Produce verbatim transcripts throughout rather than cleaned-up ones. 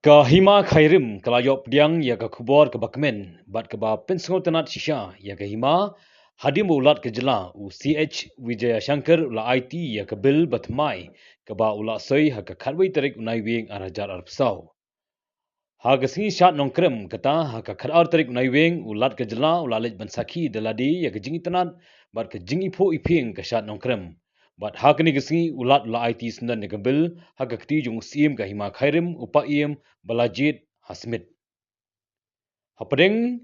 Ka Hima Khyrim ka la ïoh pdiang ïa ka khubor kaba kmen bad kaba pynsngewtynnad shisha ïa ka hima, hadien ba u Lat ka jylla u C H Vijayashankar u la aiti ïa ka bill bathymmai kaba u la soi ha ka khatwei tarik u Naiwieng ar hajar arphew saw. Ha ka sngi Shad Nongkrem kata ha ka khatar tarik u Naiwieng u Lat ka jylla u la leit ban sakhi da lade ïa ka jingitynnad bad ka jingiphuh iphieng ka Shad Nongkrem. Bad ha kane ka sngi u Lat u la aiti syndon ïa ka bill ha ka kti jong u Syiem ka Hima Khyrim u Paiem Balajied Hasmit. Hapdeng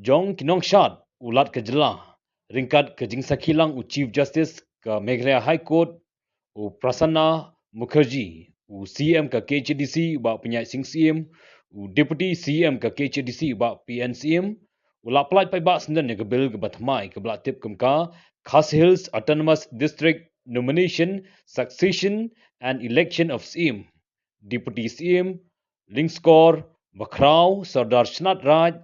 jong ki nongshad u Lat ka jylla ryngkat ka jingsakhi lang u Chief Justice ka Meghalaya High Court u Prasanna Mukherjee, u C M ka K H A D C u Bah Pynïaid Sing Syiem, u Deputy C M ka K H A D C u Bah P N Syiem, u la pyllait paidbah syndon ïa ka bill kaba thymmai kaba la tip kum ka Khasi Hills Autonomous District Nomination, Succession and Election of Syiem, Deputy Syiem, Lyngskor, Bakhraw, Sordar Shnat Raij,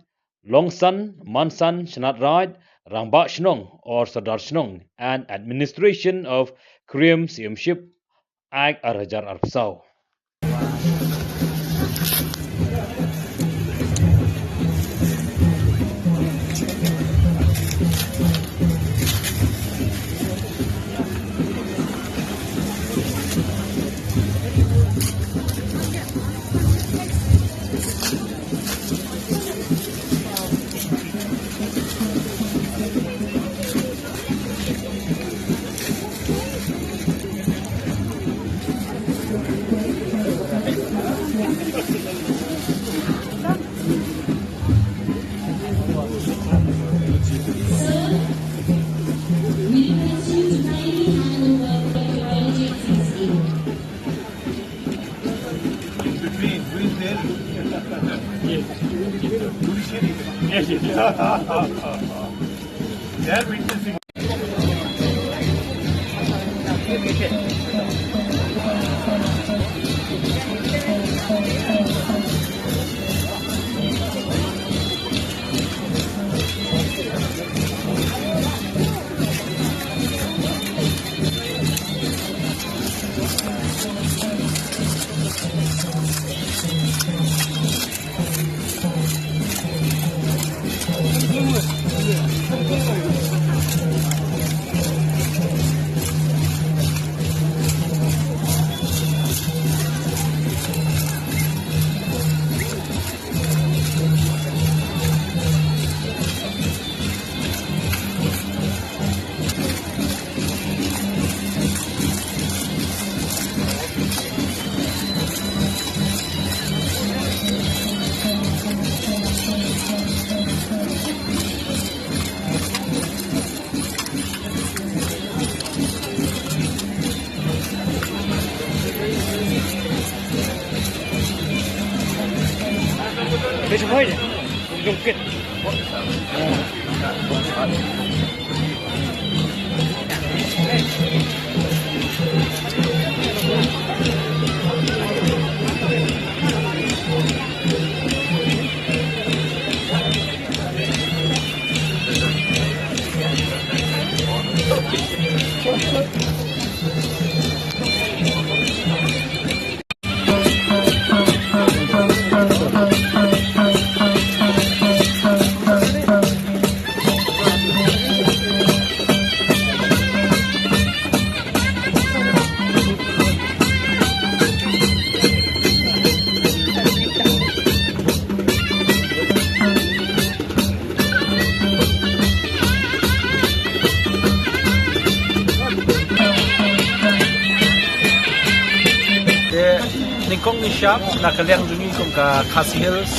Longsan, Mansan, Shnat Raij, Rangbah Shnong or Sordar Shnong, and Administration of Kyriem Syiemship Act ar hajar arphew saw. Te nyngkong nyngshap na ka liang jong ngi kum ka Khasi Hills,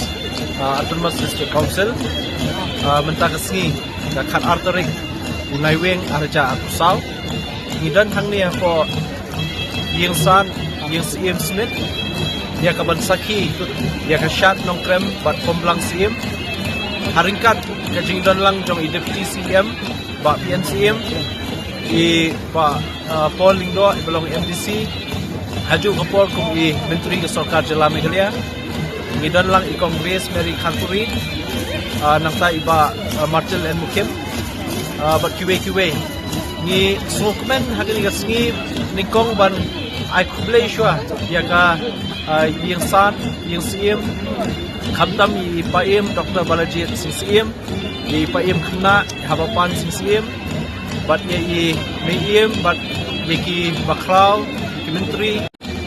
ah, Autonomous District Council, ah, mynta ka sngi ka khatar tarik u Naiwieng ar hajar arphew saw. Ngi don hangne hapoh Ïing San, Ïing Syiem Smit, ïa ka ban sakhi ïa ka Shad Nongkrem bad Pynblang Syiem. Ha ryngkat ka jingdon lang jong i Deputy C M, Bah P N Syiem, i Bah, ah, Paul Lyngdoh, i ba long M D C, hajuh ka por kum i Myntri ka Sorkar Jylla Meghalaya. Ngi don lang i Kong Grace Mary Kharpuri, ah, nangta i Bah, ah, Martil N Mukhim, ah, bad kiwei kiwei. Ngi sngewkmen ha kane ka sngi nyngkong ban Ai khublei shwa ïa ka, ah, ïing san, ïing siem, khamtam i Paiem Doctor Balajied Singh Syiem, i Paiem Khynnah Haba Pan Singh Syiem, bad ïa i Mei Iem, bad ïa ki bakhraw, ki myntri,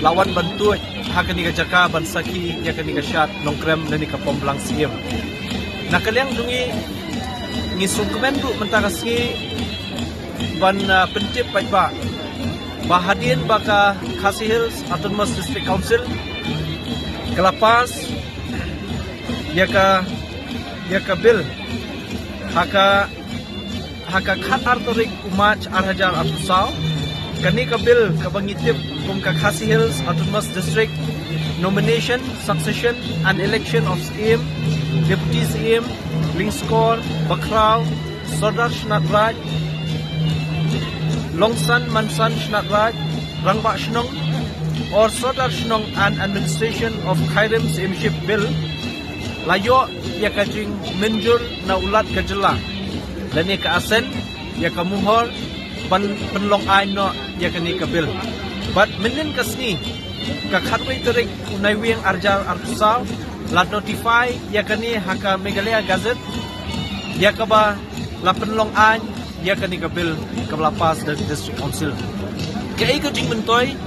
la wan ban tuid ha kane ka jaka ban sakhi ïa kane ka shad Nongkrem lane ka Pomblang Siem. Na ka liang jong ngi, ngi sngewkmen ruh mynta ka sngi ban, ah, pyntip paidbah ba hadien ba ka Khasi Hills Autonomous District Council ka la pass ïa ka, ïa ka bill ha ka, ha ka khatar tarik u March ar hajar arphew saw. Kane ka bill kaba ngi tip kum ka Khasi Hills Autonomous District Nomination, Succession and Election of Syiem, Deputy Syiem, Lyngskor, Bakhraw, Sordar Shnat Raij, Longsan Mansan Shnat Raij, Rangbah Shnong, or Sordar Shnong and Administration of Khyrim Syiemship Bill, la ïoh ïa ka jingmynjur na u Lat ka jylla lane ka Assent, ïa ka muhor ban pynlong aiñ noh ïa kane ka bill. Bad mynnin ka sngi, ka khatwei tarik u Naiwieng ar hajar arphew saw, la notify ïa kane ha ka Meghalaya Gazette, ïa kaba la pynlong aiñ ïa kane ka bill kaba la pass da District Council. Kaei ka jingmyntoi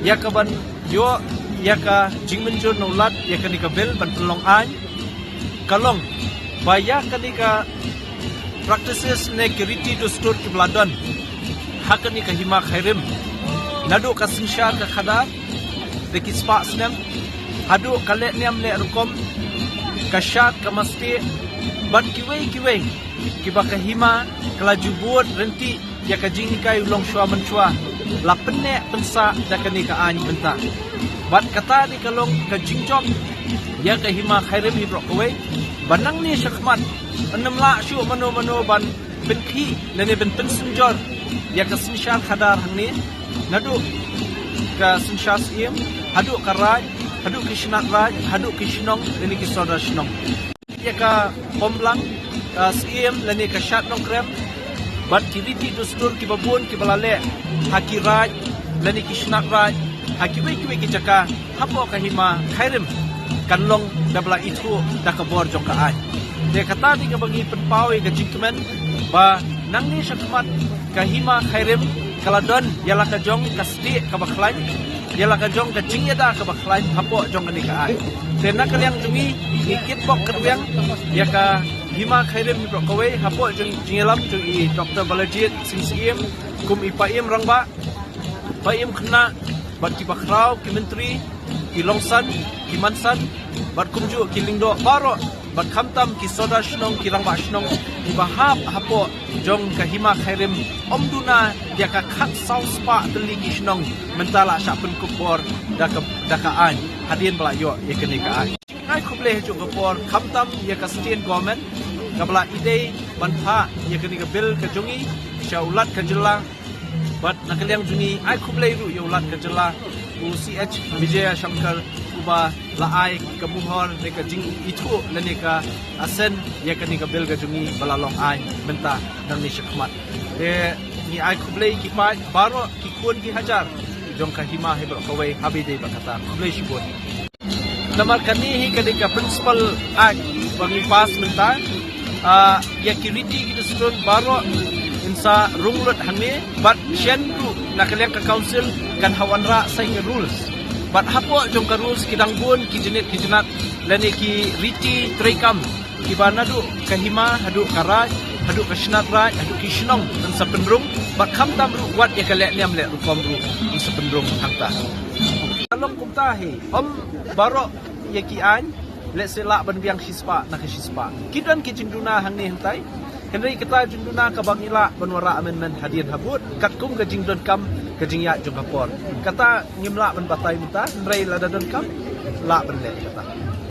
ïa kaban ïoh ïa ka jingmynjur na u Lat ïa kane ka bill ban pynlong aiñ? Ka long ba ïa kane ka practices ne ki riti dustur kiba la don ha kane ka hima Khyrim, naduh ka synshar ka khadar da ki spah snem, haduh ka leh niam leh rukom, ka shad ka mastieh, bad kiwei kiwei kiba ka hima ka la ju bud ryntih ïa ka jinghikai u longshuwa manshuwa, la pynneh pynsah da kane ka aiñ mynta. Bad kata dei ka long ka jingjop ïa ka hima Khyrim hi baroh kawei, ba nangne shakhmat ym lah shuh mano mano ban pynkhih lane ban pynsynjor ïa ka synshar khadar hangne, naduh ka synshar Syiem, haduh ka Raij, haduh ki Shnat Raij, haduh ki Shnong lane ki Sordar Shnong. Ïa ka Pomblang, ah, Syiem lane ka shad Nongkrem, bad ki riti dustur kiba bun kiba la leh ha ki Raij lane ki Shnat Raij, ha kiwei kiwei ki jaka hapoh ka hima Khyrim, kan long da ba la ithuh da ka bor jong ka aiñ. Te kata dei kaba ngi pynpaw ïa ka jingkmen ba nangne shakhmat ka hima Khyrim ka la don ïa la ka jong ka stieh kaba khlaiñ, ïa la ka jong ka jingïada kaba khlaiñ hapoh jong kane ka aiñ. Te na ka liang jong ngi, ngi kitbok ka rwiang ïa ka hima Khyrim hi baroh kawei hapoh jong jingïalam jong i Doctor Balajied Singh Syiem kum i Paiem Rangbah, Paiem Khynnah, bad ki bakhraw, ki myntri, ki Longsan, ki Mansan, bad kumjuh ki Lyngdoh baroh, bad khamtam ki Sordar Shnong, ki Rangbah Shnong kiba hap hapoh jong ka hima Khyrim, ym duna ïa ka khatsaw spah tylli ki shnong mynta la shah pynkup bor da ka, da ka aiñ hadien ba la ïoh ïa kane ka aiñ. Ai khublei ha juh ka por khamtam ïa ka State Government kaba la ïadei ban phah ïa kane ka bill ka jong ngi sha u Lat ka jylla. Bad na ka liang jong ngi ai khublei ruh ïa u Lat ka jylla, u C H Vijayashankar, uba la ai ka muhor ne ka jingithuh lane ka assent ïa kane ka bill ka jong ngi ba la long aiñ mynta nangne shakhmat. Te ngi ai khublei ki paid baroh, ki khun ki hajar jong ka hima hi baroh kawei, haba ïadei bad kata. Khublei shibun. Namar kane hi ka dei ka principal act ba ngi pass mynta. Ah, ïa ki riti ki dustur baroh yn sa rung lut hangne, bad shen ruh na ka liang ka council kan hap wanrah sa ïa ki rules. Bad hapoh jong ka rules ki dang bun ki jingit ki jingat lane ki riti treikam kiba naduh ka hima haduh ka raij, haduh ka Shnat Raij, haduh ki shnong yn sa pynrung, bad khamtam ruh wat ïa ka leh niam leh rukom ruh yn sa pynrung hangta. Ka long kumta hi, ym baroh ïa ki aiñ lehse lah ban biang shispah na ka shispah. Ki don ki jingduna hangne hangtai. Hynrei kata jingduna kaba ngi lah ban wanrah amendment hadien habud katkum ka jingdonkam ka jingïaid jong ka por. Kata ngim lah ban batai mynta, hynrei lada donkam lah ban leh kata.